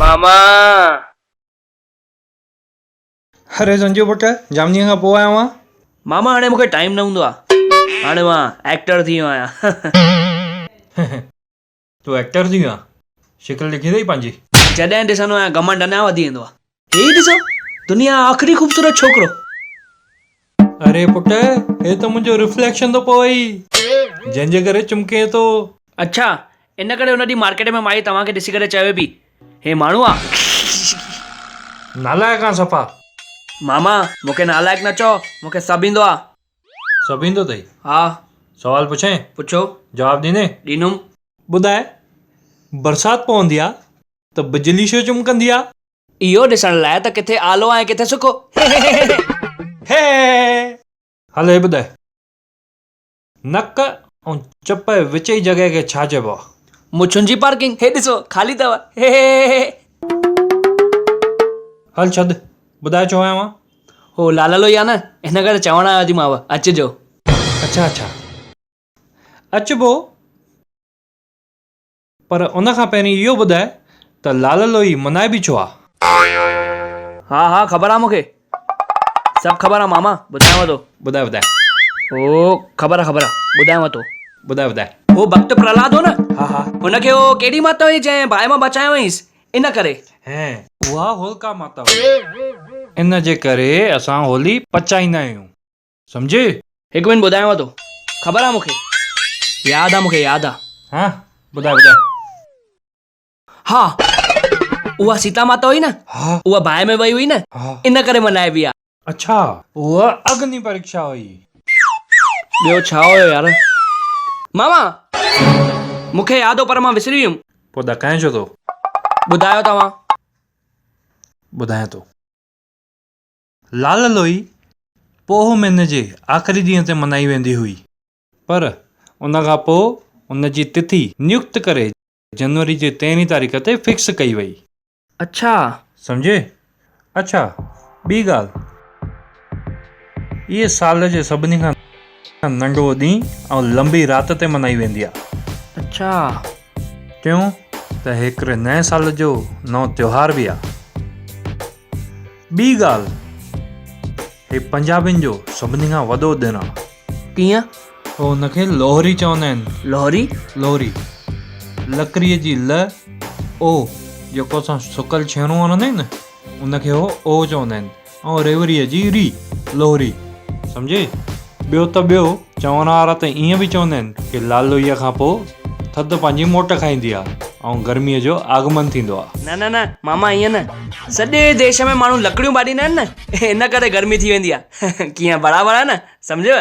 ماما. اري سنجو پٽ جام ڏينهن کان پوء آيو آهان. ماما هاڻي مونکي ٽائيم نه هوندو آ هاڻي مان ايڪٽر ٿي ويو آهيان. تون ايڪٽر ٿي ويو آهين شڪل ڏٺي اٿئي پنهنجي. جڏهن ڏسندو آهيان گهمنڊ اڃا وڌي ويندو آ. هي ڏسو دنيا جو آخري خوبصورت ڇوڪرو. اري پٽ هي ته منهنجو رفليڪشن ٿو پوي جنهن جي ڪري چمڪين ٿو. اڇا ان ڪري ان ڏينهن مارڪيٽ ۾ مائي توهان کي ڏسي ڪري چيو پي هي ماڻهو آ. نالائق آن صفا. ماما مون کي نالائق نه چئو مون کي سڀ ايندو آ. سڀ ايندو اٿئي؟ ها. سوال پڇين؟ پڇو. جواب ڏيندين؟ ڏيندم. ٻڌاء برسات پوندي آ ته بجلي ڇو چمڪندي آ؟ اهو ڏسڻ لاء ته ڪٿي آلو آ ۽ ڪٿي سڪو. هي هل هي ٻڌاء نڪ ۽ چپ جي وچ جي جڳهه کي ڇا چئبو آ؟ مڇن جي پارڪنگ. هي ڏسو خالي اٿو. هل ڇڏ ٻڌاء ڇو آيو آهان؟ هو لال لوئي آ نه ان ڪري چوڻ آيو ٿي مانو اچجو. اڇا اڇا اچبو پر ان کان پهرين اهو ٻڌاء ته لال لوئي منائبي ڇو آ؟ ها ها خبر آ مونکي سڀ خبر آ ماما ٻڌايانو ٿو. ٻڌاء ٻڌاء. او خبر آ خبر آ ٻڌايانو ٿو. ٻڌاء ٻڌاء. هو ڀڳت پرهلاد هو نه ها ها. هن کي هو ڪهڙي ماتا هئي جنهن باهه مان بچايو هئائينس ان ڪري. هين اها هولڪا ماتا هئي ان جي ڪري اسان هولي پچائيندا آهيون سمجهي. هڪ منٽ ٻڌايانو ٿو خبر آ مونکي ياد آ مونکي ياد آ. ها ٻڌاء ٻڌاء. ها اها سيتا ماتا هئي نه ها اها باهه ۾ وئي هئي نه ها ان ڪري منائبي آ. اڇا اها اگني پريکشا هئي. ٻيو ڇا هيو يار. ماما مونکي ياد هو پر مان وسري ويم. پوء ڏڪائين ڇو ٿو. ٻڌايو توهان. ٻڌايان ٿو. لال لوئي پوهه مهيني جي آخري ڏينهن تي منائي ويندي هئي. پر ان کان پوء ان جي تٿي نيڪت ڪري جنوري جي تيرهين تاريخ تي فڪس ڪئي وئي. اڇا. سمجهي؟ اڇا ٻي ڳالهه اهي سال جي سڀني کان ننڍو ڏينهن ۽ لنبي رات تي منائي ويندي آهي. اڇا. ٽيون ته هيڪري نئين سال جو نئون تيوهار به آهي. ٻي ڳالهه هي پنجابين جو سڀني کان وڏو ڏڻ آهي. ڪيئن؟ هو ان کي لوهري چوندا آهن. لوهري؟ لوهري. لڪڙيء جي ل، او، جيڪو اسان سڪل ڇيڻو هڻندا آهيون نه، ان کي هو او چوندا آهن ۽ ريوريء جي ري، لوهري. سمجهي؟ ٻيو ته ٻيو، چوڻ وارا ته ائين به چوندا آهن ڪي لال لوئيء کان پوء ٿڌ پنهنجي موٽ کائيندي آهي ۽ گرميء جو آگمن ٿيندو آهي. نه نه نه ماما ائين نه، سڄي ديش ۾ ماڻهو لڪڙيون ٻاريندا آهن نه، ان ڪري گرمي ٿي ويندي آهي. ڪيئن برابر آهي نه، سمجهيو؟